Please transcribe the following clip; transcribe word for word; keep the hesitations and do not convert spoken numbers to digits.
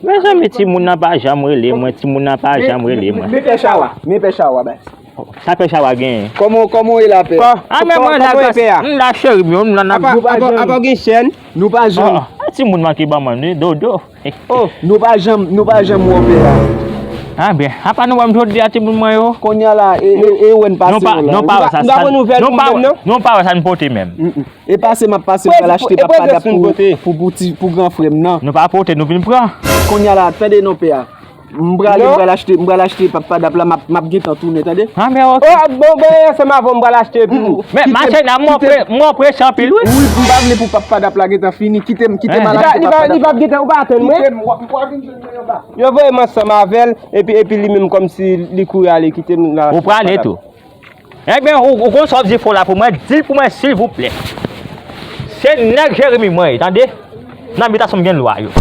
Mezanmi, timoun nan pa janm rele mwen, timoun nan pa janm rele mwen. Men pè Chawa, men pè Chawa, baz. Sa pè Chawa genyen? Kòman, kòman w ye la, pè? Ah, men mwen la, m la cheri, m la nan. Apa w gen chèn? Nou pa janm. Ah, timoun manke ban mwen, wi, dodo. Nou pa janm, nou pa janm wè w, pè a. Ah, ben, apa nou wè m jodi a, timoun mwen yo? Kounye a la, e, e, e wè n pase w la. Nou pa wè sa, nou pa wè sa n pote menm. E pase m ap pase, m pral achte papadap pou, pou, pou, ti, pou gran frè m nan. Nou pa pote, nou vin pran. Kounye a la, tande non, pè a. M prale, m pral achte, m pral achte papadap la, m ap, m ap gentan tounen, tande? Ah, men ok. Oh, bon, ben, ansanm avè w, m pral achte epi ou. Men, mache la, mwen pre, mwen prese anpil, wi. Wi, m pa vle pou papadap la gentan fini. Kite m, kite m al achte papadap. Li p ap gentan, ou pa atann mwen? Kite m, w ap, w ap vin jwenn mwen anba. Yo voye m ansanm avè l, epi, epi li menm kòmsi li kouri ale, kite m la. Ou prale tou. Ebyen, ou, ou konn sa w di fò la pou mwen, di l pou mwen, silvouplè. Se nèg Jeremi mwen ye, tande? Nan bitasyon m gen lwa yo.